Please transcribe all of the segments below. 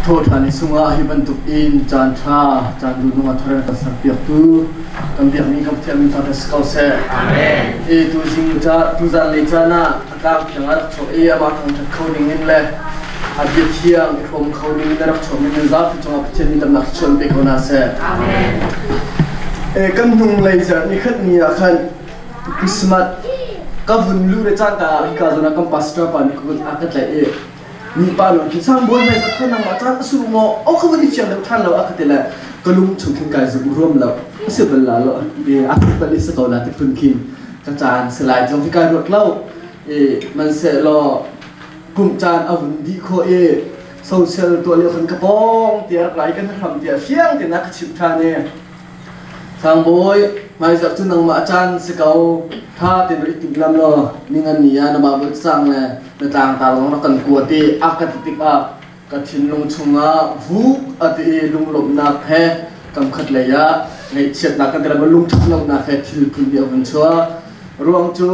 Thawṭhan i sungah hi bantuk in caan ṭha, caan duhnung a thar in kan serpiaktu kan biakmi kan Pathian min thangṭhat si ko seh. Amen. I tuzing ca tuzan lei caan ah a tlang thiang a rak chuak i amah thangṭhat kho ding in le a bia thiang i hrawm kho ding in a rak chuakmi nan zapi cungah Pathian nih damnak thluachuah in pe ko hna seh. Amen. E, kan hnung lei zarh ni khat ni ah khan Christmas ka vun luh le cangka ah hika zawn ah kan pastor pa nih a ka tlaih i mipa lung khi sang buai mai kha nangmah caan a su maw o ka vun i fiang deuh ṭhan lo a ka ti le ka lung chung khin kai zum ruam lo a si bal la lo a thuk bal i si ko la ti phun khin ka caan si lai zong hi kai ruat lo i man se law kum caan a vun dih khawh i social tuah lio khan ka pawng tiah rak lai kan hram tiah fiang tein a ka chimh ṭhan i Sangbawi, hmaizarh cu nangmah caan si ko. Ṭha tein rak i timhlam law ningan ni ah na Baibal cang le na tlangtar zong rak kan kua ti a ka ti tikah ka thinlung chungah vuk a ti i lunglawmhnak he kamkhat lei ah ngaihchiatnak kan ti lai lungṭhat lonak he thil phun nih a vun chuak. Ruang cu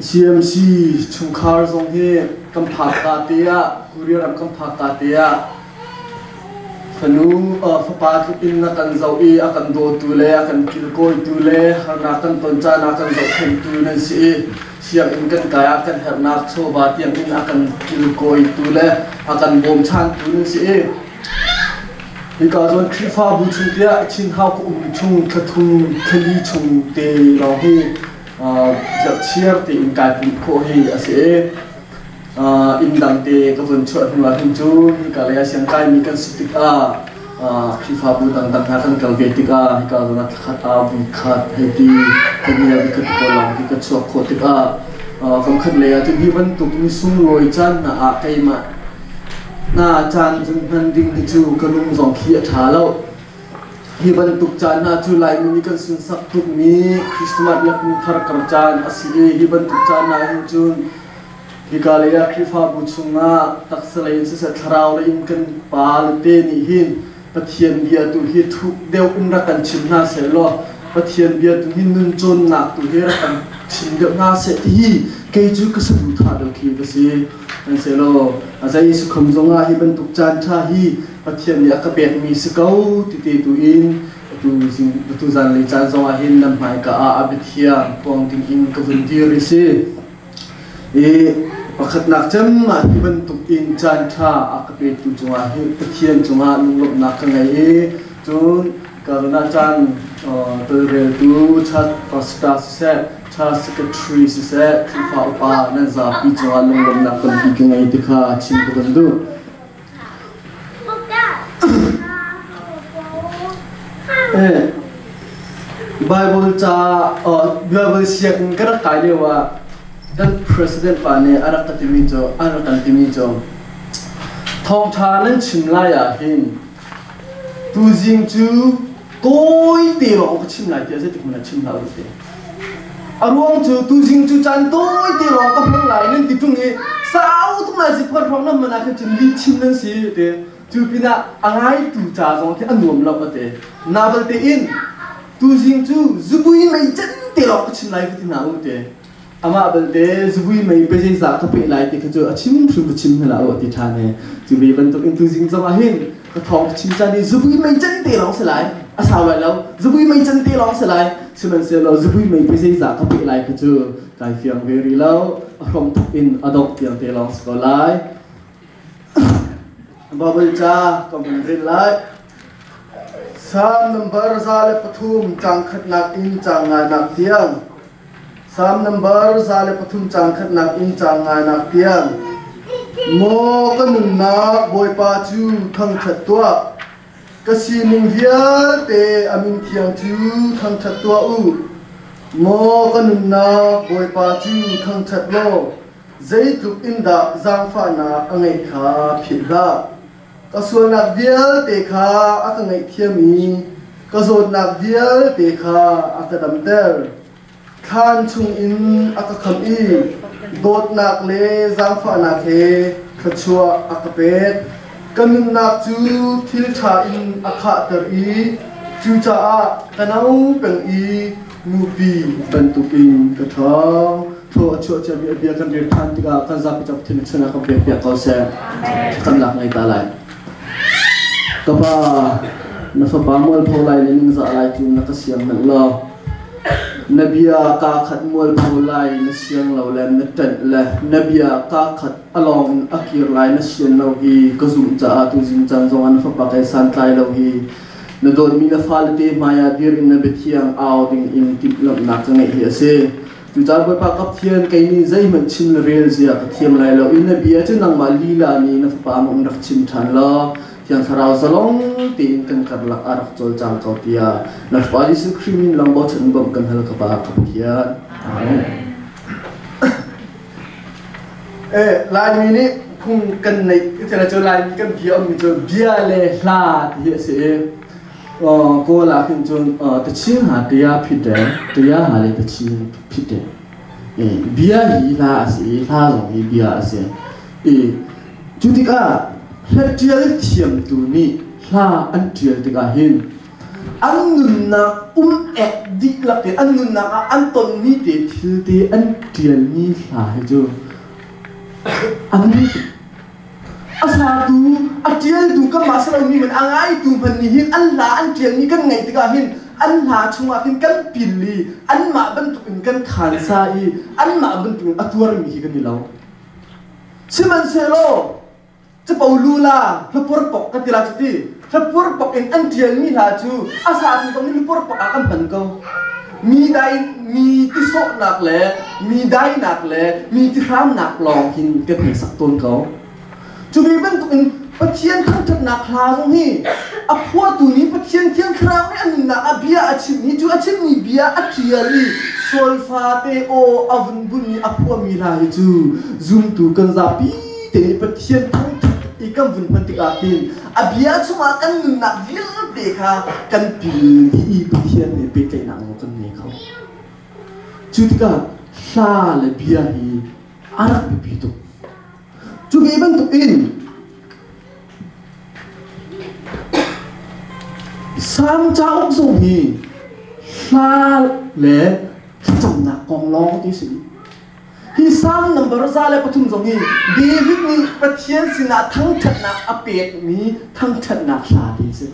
CMC chungkhar zong hi kan phak ka te ah Korea ram kan phak ka te ah fanu fapa tluk in a kan zoh i a kan dawtu le a kan kilkawitu le harnak kan ton caan ah kan zohkhenhtu nan si i sianginn kan kai ah kan herhnak chawva tiang in a kan kilkawitu le a kan bawmchantu nan si i Hika zawn Khrihfabu chung tiah Chin Hau ka um chung thlathum thlali chung te lawng hi chiar tein kai pumh khawh hi a si i inn dang te ka vun chuah hnu ah hin cun hika lei ah siangkaimi kan si tikah Khrihfabu dangdang hna kan kal ve tikah hika zawn ah thlakhat ah voi khat hei ti kan i khat pawl lawng hi ka chuak khawh tikah kam khat lei ah cun hi bantuk ni sunglawi caan hna ah keimah Na caan vun hman ding hi cu ka lung zong khi a ṭha lo. Hi bantuk caan hna cu Laimi nih kan sunsak tukmi Christmas le Kum Thar kar caan a si i hi bantuk caan ah hin cun hika lei ah Khrihfabu chungah taksa lei in siseh thlarau lei in kan pa le te nih hin Pathian bia tu hi thuk deuh in rak kan chim hna seh law Pathian bia tu hi nun cawnnak tu hi rak kan chim deuh hna seh ti hi kei cu ka saduhthah deuh khi ka si. Kan seh law a zei sukham zongah hi bantuk caan ṭha hi Pathian nih a ka pekmi si ko ti te tu in atu zing atu zanlei caan zongah hin nan hmaika ah a biathiang phuang ding in ka vun dir i si. I pakhatnak cem ah hi bantuk in caanṭha a ka petu cungah hi Pathian cungah lunglawmhnak ka ngei i cun ka caan tawlreltu church pastor siseh church secretary siseh Khrihfa upa nan zapi cungah lunglawmhnak tampi ka ngei ti kha chim ka van duh. Bible ca Bible sianginn ka rak kai lio ah kan president pa nih a rak ka timi cu a rak kan timi cu thawngṭha nan chim lai ah hin tuzing cu tawi te lawng ka chim lai tiah zeitik hmanh ah chim hlah u ti. A ruang cu tuzing cu caan tawi te lawng ka hmang lai nan ti ṭung i sau tuk lai zikphuan hrawng nan hman ah khan cun lih chim nan si ti. Cu pinah a ngaitu ca zong khi a nuam lo a ti. Na balte in tuzing cu zubui mei can te lawng ka chim lai va ti hna u ti. Amah belte zubui mei pe zeizah ka peh lai ti kha cu a chim hrim ka chim hna lo a ti ṭhan i cu ve bantuk in tuzing zong ah hin ka thawng ka chim caan i zubui mei can te lawng si lai a sau lai lo zubui mei can te lawng si lai sihmanhsehlaw zubui mei pe zeizah ka peh lai kha cu kai fiang ve rih lo a hrom thuk in a dongh tiang te lawng si ko lai Bible ca ka vun rel lai. Psalm number 103 caang khatnak in caang nganak tiang. Psalm number 103 caang khatnak in caang nganak tiang. Maw ka nunnak Bawipa cu thangṭhat tuah. Ka sining vialte a min thiang cu thangṭhat tuah u. Maw ka nunnak Bawipa cu thangṭhat law zeitluk in dah zaangfahnak a ngeih kha philh hlah. Ka sualnak vialte kha a ka ngaihthiam i ka zawtnak vialte kha a ka damter. Thlan chungin a ka khamh i dawtnak le zaangfahnak he thluachuah a ka pek. Ka nunnak cu thil ṭha in a khahter i cucaah ka no peng i nupi bantukin ka ṭhawng. Thaw a chuah ciami a bia kan rel ṭhan tikah kan zapi ca Pathian chungah kan pekpiak ko seh. Kan lak ngei ta lai. Ka pa, na fapa mualpho lai le ningzah lai cu na ka siang manh law na bia kaa khat mualpho lai na siang lo le na ṭanh le na bia kaa khat a lawng in a kir lai na sian lo hi ka zumh caah tuzing caan zongah na fapa kai santlai lo hi na dawtmi na fale te hmaiah dir in na biathiang au ding in timhlamhnak ka ngeih hi a si. Cucaah Bawipa ka Pathian, kei nih zeihmanh chim le rel zia ka thiam lai lo i na bia cu nangmah lila nih na fapa mah rak chim ṭhan law Thiang Thlarau zalong tein kan karlak ah rak cawlcang ko tiah na Fapa Jesuh Khrih min lawng bochan bawmh kan hal ka Pa ka Pathian. Amen. Eh, Laimi nih phung kan neih cu Laimi kan bia ummi cu bia le hla ti hi a si i Kawl ah khin cun tachin ha tia phit de tia ha le tachin phit de bia hi hla a si i hla zong hi bia a si i cu tikah hla ṭial thiamtu nih hla an ṭial tikah hin an nunnak um ek dihlak in an nunnak ah an tonmi te thil te an ṭialmi hla hi cu an A satu, a ṭialtu kanmah si lomi hmanh a ngaitu hmanh nih hin an hla an ṭialmi kan ngaih tikah hin an hla chungah hin kan pil i anmah bantukin kan khansa i anmah bantukin a tuarmi hi kan i lo. Sihmanhsehlaw capo lula hlapur pok ka ti la cu ti hlapur pok in an ṭialmi hla cu a satu zong nih hlapur pok ah kan hman ko. Mi dai mi tisawhnak le mi dainak le mi tihramnak lawng hin kan hei sak tawn ko. Cu ve bantukin Pathian thangṭhatnak hla zong hi a phuahtu nih Pathian Thiang Thlarau nih a nunnak ah bia a chimmi cu a chimmi bia a ṭial i solfa te aw a vun bunh i a phuahmi hla hi cu zumtu kan zapi te nih Pathian thangṭhat i kan vun hman tikah hin a bia chungah kan nunnak vialte kha kan pil dih i Pathian nih pehtlaihnak zong kan ngei kho. Cu tikah hla le bia hi a rak biapi tuk. Cu ve bantukin Salm cauk zong hi hla le thlacamnak kong lawng ti si. Hi Salm number 103 zong hi David nih Pathian sinah thangṭhatnak a pekmi thangṭhatnak hla ti si.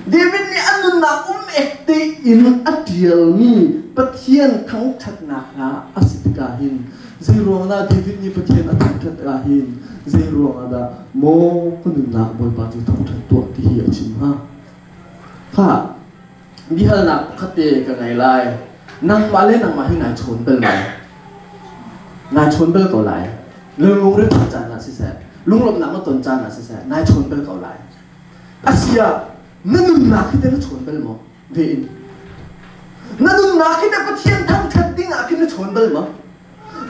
David nih a nunnak um ek tein a ṭialmi Pathian thangṭhatnak hla a si tikah hin zeiruang dah David nih Pathian a thangṭhat ah hin zeiruang ah dah maw ka nunnak Bawipa cu thangṭhat tuah ti hi a chim hnga? Khah, biahalnak pakhat te ka ngei lai. Nangmah le nangmah hi nai chawn bal maw? Nai chawn bal ko lai. Lungre ton caan ah siseh, lunglawmhnak na ton caan ah siseh, nai chawn bal ko lai. Asiah na nunnak hi teh na chawn bal maw? Ve in. Na nunnak hi teh Pathian thangṭhat ding ah khin na chawn bal maw?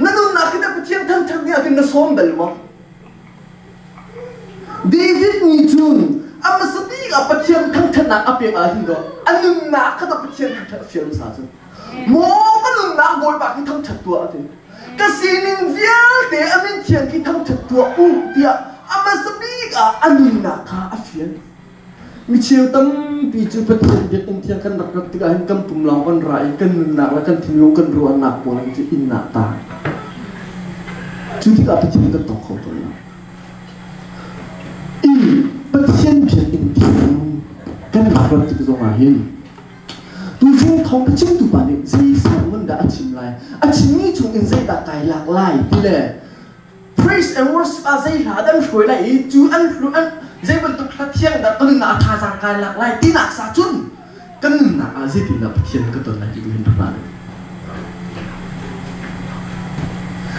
Na nunnak hi teh Pathian thangṭhat ding ah khin na sawm bal maw? David nih cun a hmasa bik ah Pathian thangṭhatnak a pek ah hin dawh a nunnak kha dah Pathian thangṭhat a fial hmasa cu. Maw ka nunnak Bawipa khi thangṭhat tuah a ti. Ka sining vialte a min thiang khi thangṭhat tuah u tiah a hmasa bik ah a nunnak kha a fial. Micheu tampi cu Pathian biakinn thiang kan rak rat tikah hin kan pum lawng kan ra i kan nunnak le kan thinlung kan ruahnak pawl cu inn ah taang. Cu tikah Pathian kan tong kho tawn lo. I Pathian biakinn thiang kan rak rat tik zongah hin Tuzing thawngṭha chimtu pa nih zei sermon dah a chim lai? A chimmi chungin zeidah kai lak lai ti le praise and worship ah zei hla dah an hruai lai i cu an hlu an zei bantuk hla thiang dah ka nunnak ah thazaang kai lak lai tinak sa cun kan nunnak ah zeitindah Pathian ka ton lai ti tu hin rak ra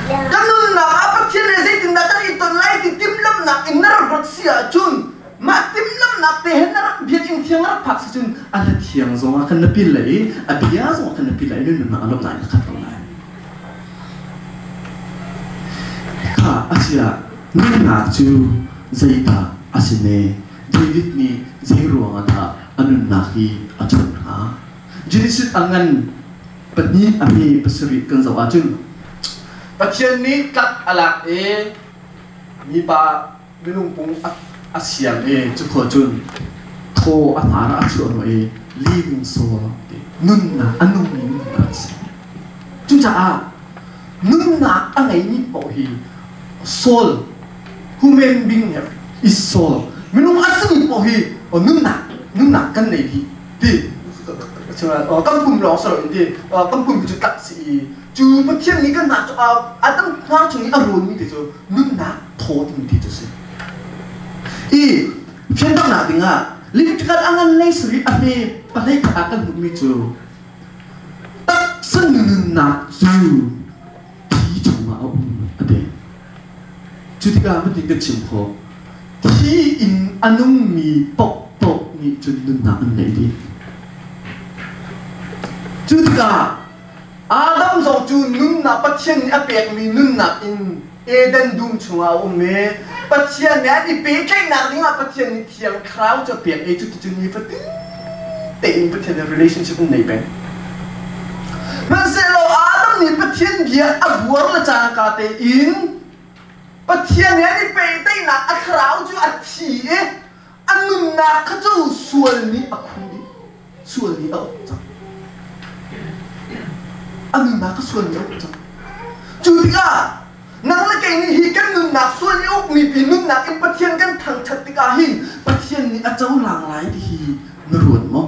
Kan nunnak ah Pathian he zeitindah kan i ton lai ti timhlamhnak in na rak ruat si ahcun Mah timhlamhnak te he na rak biakinn thiang rak phak si cun a hla thiang zongah khan na pil lai i a bia zongah khan na pil lai i nunnak a lawmhnak in na khat ko lai. Kha a siah nunnak cu zeidah a si ne? David nih zei ruangah dah a nunnak hi a chawnh hnga? Genesis a ngan pahnih a hme pasarih kan zoh ahcun Pathian nih tlak a lak i mipa minung pung a siam i cukhua cun thaw a hnar ah a chuah hnawh i living soul ti nunnak a nungmi nunnak a si. Cucaah Nunnak a ngeimi paoh hi soul, human being is soul. Minung a simi paoh hi nunnak nunnak kan nei dih ti kan pum lawng si loin ti kan pum cu tak si i cu Pathian nih kan hna cu Adam hnar chung i a rawnmi te cu nunnak thaw timi ti cu si. I fianternak dingah Leviticus a ngan lei sarih a hme pahlei khat ah kan hmuhmi cu taksa nunnak cu thi chungah a um a ti. Cu tikah matin kan chim khawh. Thi in a nungmi paohpaoh nih cun nunnak an ngei dih. Cu tikah Adam zong cu nunnak Pathian nih a pekmi nunnak in Eden dum chungah a um i Pathian nih an i pehtlaihnak dingah Pathian nih Thiang Thlarau cu a pek i cuticun nifatin tein Pathian he relationship an nei peng. Hmanhsehlaw Adam nih Pathian bia a buar le cangka tein Pathian he an i pehtlaihnak a thlarau cu a thi i a nunnak kha cu sual nih a khuh dih. Sual nih a uk cang. A nunnak kha sual nih a uk cang. Cu tikah nang le kei nih hi kan nunnak sual nih a ukmi pi nunnak in Pathian kan thangṭhat tikah hin Pathian nih a cohlang lai ti hi na ruat maw?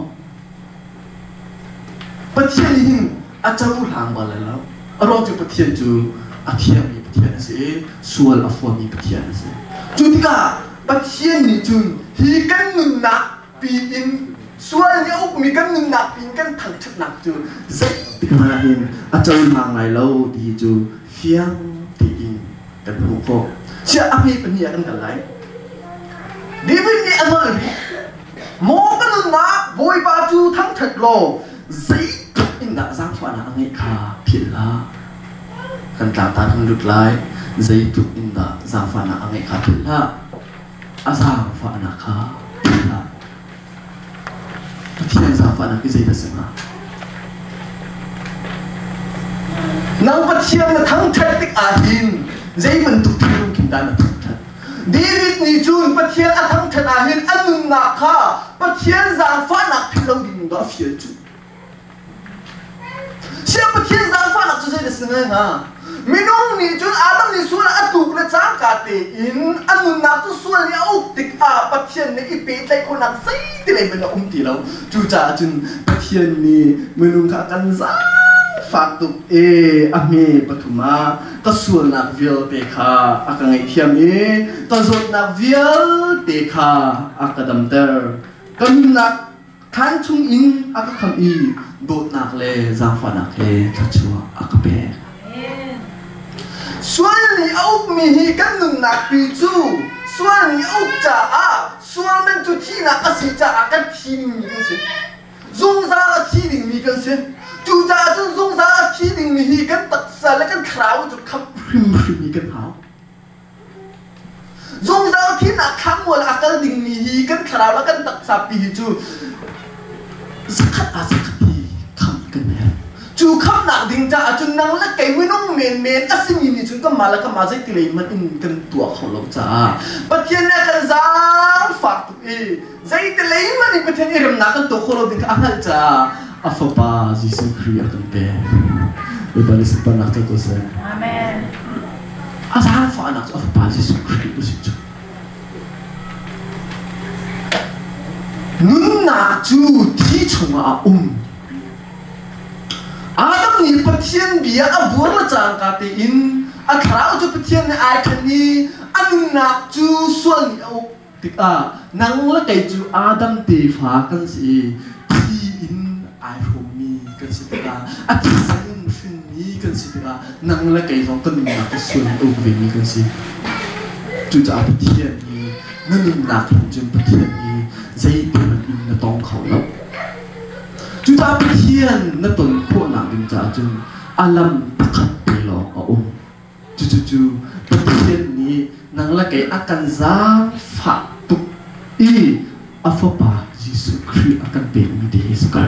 Pathian nih hin a cohlang bal lai lo. A ruang cu Pathian cu a thiangmi Pathian a si i sual a huami Pathian a si. Cu tikah Pathian nih cun hi kan nunnak piin sual nih a ukmi kan nunnak piin kan thangṭhatnak cu zeitik hmanh ah hin a cohlang lai lo ti cu fiang tein kan hmuh khawh. Chiah a hme pahnih ah kan kal lai. David nih a nolh rih. Maw ka nunnak Bawipa cu thangṭhat law zeitluk in dah zaangfahnak a ngeih kha philh hlah. Kan tlangtar kan lut lai. Zeitluk in dah zaangfahnak a ngeih kha philh hlah. A zaangfahnak kha philh hlah. Pathian zaangfahnak hi zeidah a si hnga? Nang Pathian na thangṭhat tik ahhin zei bantuk thinlung khin dah na thangṭhat? David nih cun Pathian a thangṭhat ahhin a nunnak kha Pathian zaangfahnak philh lo ding dah a fial cu. Siang Pathian zaangfahnak cu zei na si ngai hnga? Minung nih cun Adam nih sual a tuk le cangka tein a nunnak cu sual nih a uk tikah Pathian nih i pehtlaih khawhnak zeiti lei hmanh a um ti lo. Cucaah cun Pathian nih minung kha a kan zaangfak tuk i a hme pathum ah ka sualnak vialte kha a ka ngaihthiam i ka zawtnak vialte kha a ka damter. Ka nunnak Thlan chungin a ka khamh i dawtnak le zaangfahnak he thluachuah a ka pek. Sual nih a ukmi hi kan nunnak pi cu sual nih a uk caah sual man cu thihnak a si caah kan thi dingmi kan si. Zungzal a thi dingmi kan si. Cucaah cun zungzal a thi dingmi hi kan taksa le kan thlarau cu khamh hrimhrim hi kan hau. Zungzal thihnak thlanmual a kal dingmi hi kan thlarau le kan taksa pi hi cu zakhat ah zakhat hi khamh kan herh. Cu khamhnak ding caah cun nang le kei minung menmen a simi nih cun kanmah le kanmah zeiti lei hmanh in kan tuah kho lo caah Pathian nih a kan zaangfak tuk i zeiti lei hmanh in Pathian i remnak kan tuah khawh lo ding kha a hngalh caah a fapa Jesuh Khrih a kan pek. Bawipa nih sunparnak co ko seh. Amen. A zaangfahnak cu a fapa Jesuh Khrih a si cu. Nunnak cu thi chungah a um. Adam nih Pathian bia a buar le cangka tein a thlarau cu Pathian nih ai khan i a nunnak cu sual nih a uk. Tikah nang le kei cu Adam tefa kan si i thi in ai hrawmmi kan si tikah a thisen in hrinmi kan si tikah nang le kei zong kan nunnak cu sual in a uk vemi kan si. Cucaah Pathian hi na nunnak hin cun Pathian hi zeiti hmanh in na tong kho lo. Cucaah Pathian na ton khawhnak ding caah cun a lam pakhat te lawng a um. Cucu Pathian nih nang le kei a kan zaangfah tuk i a Fapa Jesuh Khrih a kan pekmi te hi si ko.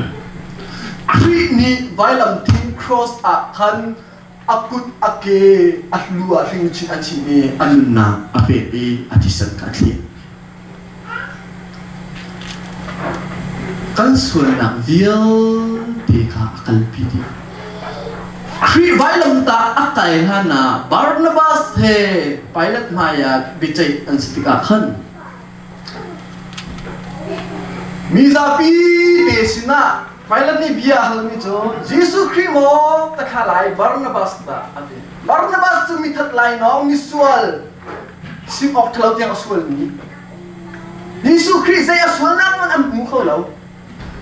Khrih nih vailam thing cross ah khan a kut a ke a hlu ah hringchin a chinh i a nunnak a pek i a thisen kha a thlet. Kan sualnak vialte kha a kalpi dih. Khrih vailamtah a kai hlan ah Barnabas he Pilat hmaiah biaceih an si tikah khan mizapi te sinah Pilat nih bia a halmi cu Jesuh Khrih maw ka thlah lai Barnabas dah a ti. Barnabas cu mithat lainawng misual sim awk ṭhalo tiang a sualmi Jesuh Khrih zei a sualnak hmanh an hmu kho lo.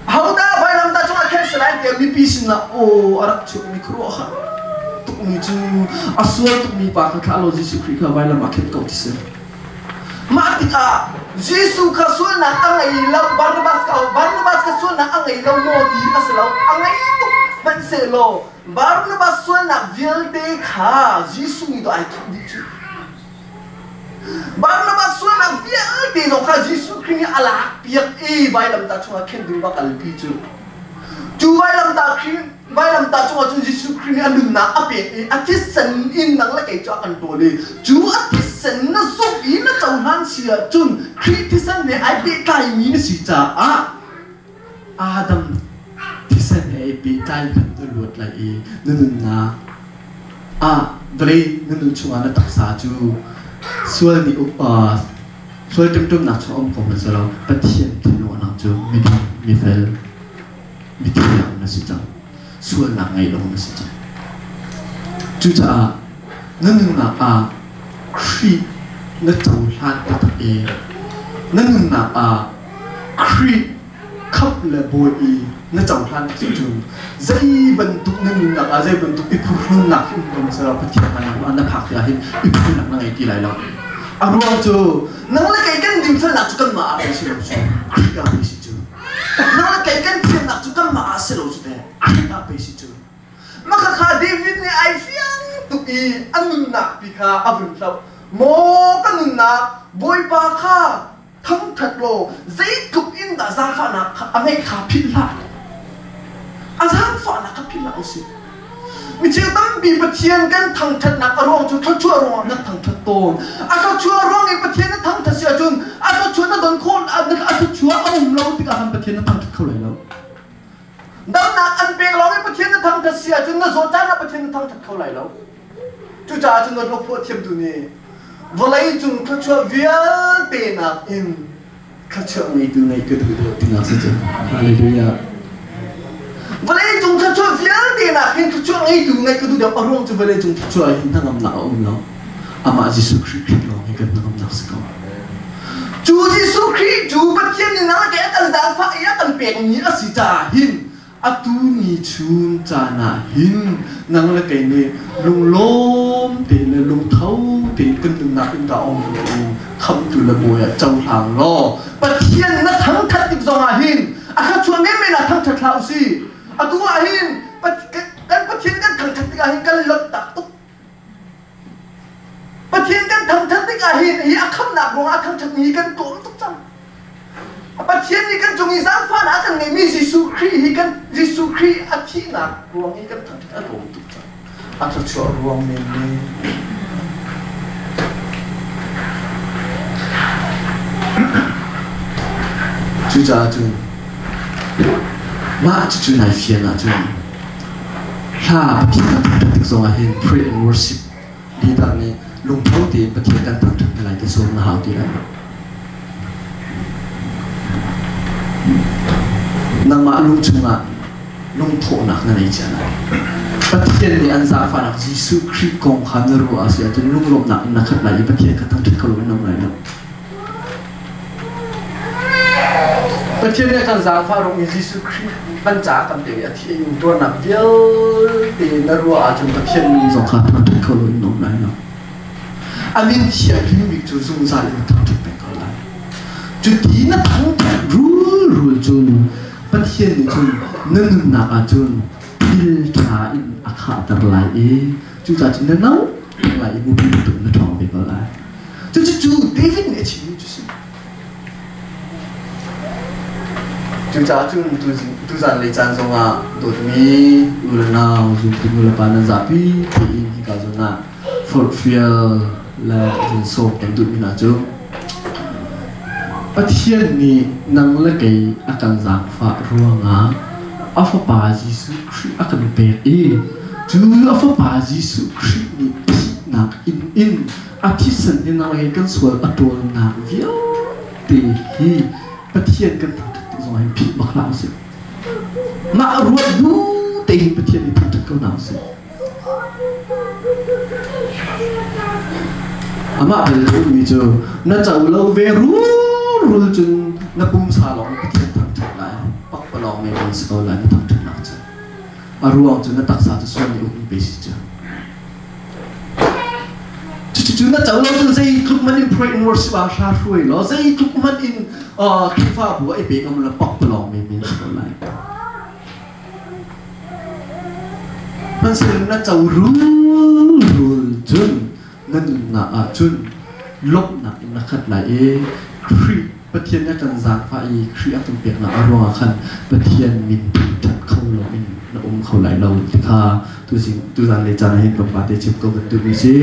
Ahodah vailamtah cungah khen si lai tiah mipi sinah aw a rak chuakmi khuaruahhar tukmi cu a sual tukmi pa kha thlah law Jesuh Khrih kha vailam ah khenh ko ti si. Mah tikah Jesuh kha sualnak a ngei lo, Barnabas kha Barnabas kha sualnak a ngei lo maw ti a si lo, a ngei tuk hmanhsehlaw Barnabas sualnak vialte kha Jesuh nih dawh ai thuh dih cu. Barnabas sualnak vialte zong kha Jesuh Khrih nih a lakpiak i vailamtah chungah khen ding va kalpi cu. Cu vailamtah Khrih vailamtah cungah cun Jesuh Khrih nih a nunnak a pek i a thisen in nang le kei cu a kan ṭawl i cu a thisen na zumh i na cohlan si ahcun Khrih thisen he ai pehtlaimi na si caah Adam thisen he ai pehtlai khan na luat lai i na nunnak ah vawlei na nun chungah na taksa cu sual nih sual ṭemṭemnak chung um ko hmanhsehlaw Pathian thinlungnak cu miding mifel mithiang na si cang sualnak ngei lo na si cang. Cucaah na nunnak ah Khrih na cohlan taktak i na nunnak ah Khrih khamh le bawi i na cohlan cun zei bantuk na nunnak ah zei bantuk i phuhrunnak hi um ko selaw Pathian hmai na phak tikah hin i phuhrunnak na ngei ti lai lo. A ruang cu nang le kei kan dinfelnak cu kanmah ah pei si lo cu Khrih ah pei si cu. Nang le kei kan thiannak cu kanmah ah si lo cu teh Khrih ah pei si cu. Makhakha David nih ai fiang tuk i a nunnak pi kha a vun hloh. Maw ka nunnak Bawipa kha thangṭhat law zeitluk in dah zaangfahnak kha a ngeih kha philh hlah. A zaangfahnak kha philh hlah usih. Micheu tampi Pathian kan thangṭhatnak a ruang cu thluachuah ruangah kan thangṭhat tawn. A thluachuah ruang i Pathian na thangṭhat si ahcun a thluachuah na don khawh a thluachuah a um lo tikah khan Pathian na thangṭhat kho lai lo. Damnak an pek lawng i Pathian na thangṭhat si ahcun na zawt caan ah Pathian na thangṭhat kho lai lo. Cucaah cun na hlawphuah thiamtu nih vawlei cung thluachuah vialte nakin thluachuah ngeitu ngeih ka duh deuh tinak si cu. Hallelujah. Vawlei cung thluachuah vialte nakin thluachuah ngeitu ngeih ka duh deuh. A ruang cu vawlei cung thluachuah hi hnangamnak a um lo. Amah Jesuh Khrih Khrih lawng hi kan hnangamnak si ko. Cu Jesuh Khrih cu Pathian nih nang le kei a kan zaangfah i a kan pekmi a si caah hin atu ni chun caan ah hin nang le kei nih lunglawm tein le lungtho tein kan nunnak in dah um khamtu le bawi ah cohlang law Pathian na thangthat tik zong ah hin a thluachuah menmen ah thangthat hlah usih. Atu ah hin kan Pathian kan thangthat tikah hin kan lonh tak tuk. Pathian kan thangthat tikah hin hi a khamnak ruangah a thangthatmi hi kan tlawm tuk cang. Pathian nih kan cung i zaangfahnak a kan ngeihmi Jesuh Khrih hi kan Jesuh Khrih a thihnak ruang i kan thangthat a tlawm tuk cang. A thluachuah ruang menmen. Cucaah cun mah cucu nai fian ahcun Hla Pathian kan thangṭhat tik zongah hin pray and worship leader nih lungtho tein Pathian kan thangṭhat hna lai ti sawm na hau ti lai. Nangmah lung chungah lungthawhnak na nei cia lai. Pathian nih an zaangfahnak Jesuh Khrih kong kha na ruah a si ahcun lunglawmhnak in na khat lai i Pathian kha thangṭhat kho loin na um lai lo. Pathian nih a kan zaangfah ruang i Jesuh Khrih kan caah kan pek i a thi a intuarnak vialte na ruah ahcun Pathian min zong kha thangṭhat kho loin na um lai lo. A min thianghlim bik cu zungzal in thangṭhat peng ko lai. Cuti na thangṭhat rulrul cun Pathian nih cun na nunnak ah cun thil ṭha in a khahter lai i cucaah cun na no lai i mupi bantuk na ṭhawng ve ko lai. Cucu David nih a chimmi cu si. Cucaah cun tuzan lei caan zongah dawtmi u le nau zumtu nu le pa nan zapi tein hika zawn ah forhfial le sawm kan duhmi hna cu Pathian nih nang le kei a kan zaangfah ruangah a Fapa Jesuh Khrih a kan pek i Cu a fapa Jesuh Khrih nih thihnak in in a thisen in he kan sual a ṭawlnak vialte hi Pathian kan thangṭhat tik zongah hin philh bak hlah usih. Mah ruat bu tein Pathian nih thangṭhat ko hna usih. Amah bel ummi cu na co lo ve rulrul cun na pumsa lawng Pathian thangṭhat lai pakpalawng men si ko lai na thangṭhatnak cu. A ruang cu na taksa cu sual nih uk pe si cu. Cucu na co lo cun zeitluk man in pray and worship ah hra hruai law zeitluk man in Khrihfabu ah i pe ko la pakpalawng men men si ko lai. Hmanhsehlaw na co rulrul cun na nunnak ah cun lawmhnak in na khat lai i Khrih Pathian a kan zaangfah i Khrih a kan peknak a ruangah khan Pathian min thangṭhat kho loin na um kho lai lo ti kha tuzan le caan ah hin kan pate chim ko kan duhmi si.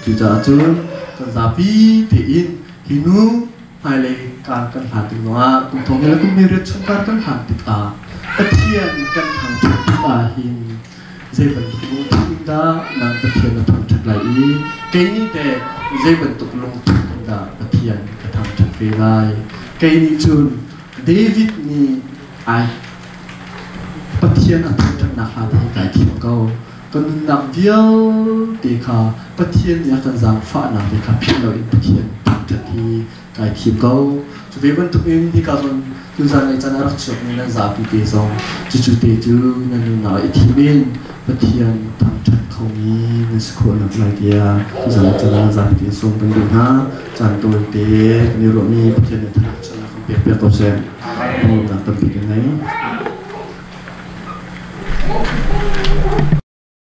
Cucaah cun kan zapi tein hi nu hmailei kar kan hlan tik zongah kum thong le kum riat chung kar kan hlan tikah Pathian kan thangṭhat tikah hin zei bantuk lungthin in dah nang Pathian na thangṭhat lai i kei nih teh zei bantuk lungthin in dah Pathian ka thangṭhat ve lai? Kei nih cun David nih ai Pathian a thangṭhatnak hla te hi kai thim ko. Ka nunnak vialte kha Pathian nih a kan zaangfahnak te kha philh loin Pathian thangṭhat hi kai thim ko. Cu ve bantukin hika zawn tuzan lei caan a rak chuakmi nan zapi te zong cucu te cu nan nunnak ah i thim in Pathian thangṭhat khomi nan si khawh nak lai tiah tuzan lei caan ah nan zapi te sawm kan duh hna. Caan tawi te kan i ruahmi Pathian nih thangṭhatnak kan pek piak ko seh. Lawmnak tampi kan ngei.